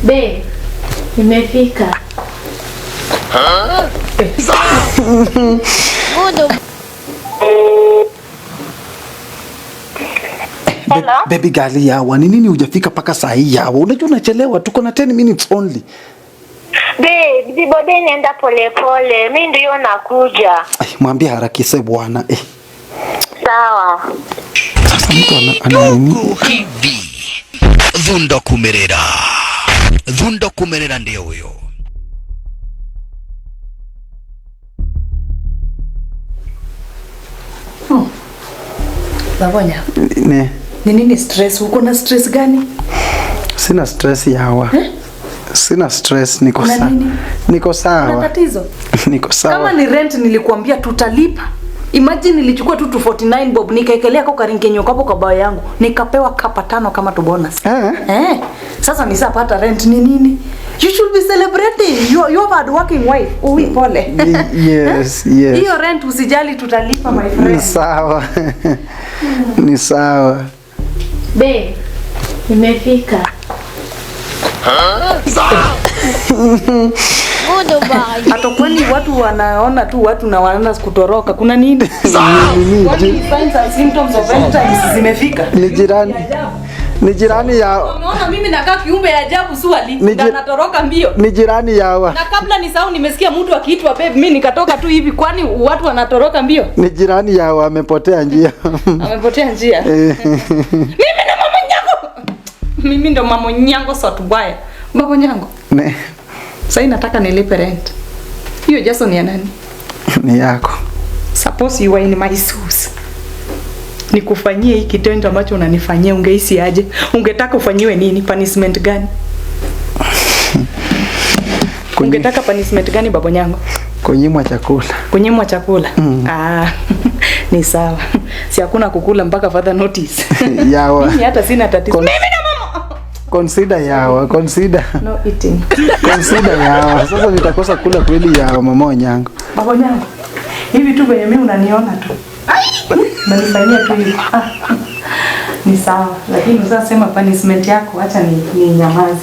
Be, nimefika. Hello? Baby girl yawa, ni nini hujafika paka saa hii yawa? Unajua unachelewa, tuko na 10 minutes only. Babe, jibode nienda polepole, mi ndio nakuja. Ay, mwambie harakise bwana. Eh, Sawa. sasa mtu ana nini? Hivi dhundo kumerera, dhundo kumerera ndio huyo. Babonya, Ne, ni nini stress? Uko na stress gani? sina stress yawa. Sina stress, niko Una sawa. nini? Niko Una sawa. tatizo? Niko sawa. Kama ni rent nilikuambia tutalipa. Imagine nilichukua tu 249 bob nikaekelea kwa karingenyo hapo kwa bao yangu, nikapewa kapa tano kama tu bonus. Eh? Eh. Sasa nisapata rent ni nini? You should be celebrating. You have a hard working wife. Ui pole. Yes, yes. Hiyo rent usijali tutalipa my Ni friend. sawa. Ni sawa. Be, nimefika. Hata kwani watu wanaona tu watu na wanaanza kutoroka. Kuna nini? Kwani signs and symptoms of end times zimefika? Ni jirani. Ni jirani ya Umeona mimi nakaa kiumbe ya ajabu swali Ni na natoroka mbio. ni jirani yawa. Na kabla nisahau nimesikia mtu akiitwa babe, mimi nikatoka tu hivi, kwani watu wanatoroka mbio? Ni jirani yawa amepotea njia. Amepotea njia. Eh. Mimi na mama nyango. Mimi ndo mama nyango sotubaya. Baba nyango. Ne, Sasa nataka nilipe rent. Hiyo Jason ya nani? ni yako. Suppose you were in my shoes. Nikufanyie hii kitendo ambacho unanifanyia ungehisi aje? Ungetaka ufanyiwe nini? Punishment gani? Ungetaka punishment gani baba nyango? Kunyimwa chakula. Kunyimwa chakula. Ah, ni sawa. Si hakuna kukula mpaka further notice. Yawa. Mimi hata sina tatizo. Mimi na mama. Consider yawa, consider. No eating. Consider yawa. Sasa nitakosa kula kweli yawa mama Onyango. Baba nyango. Hivi tu venye mimi unaniona tu. Unanifanyia tu hivi. Ah. Ni sawa, lakini usasema punishment yako acha ni nyamaze.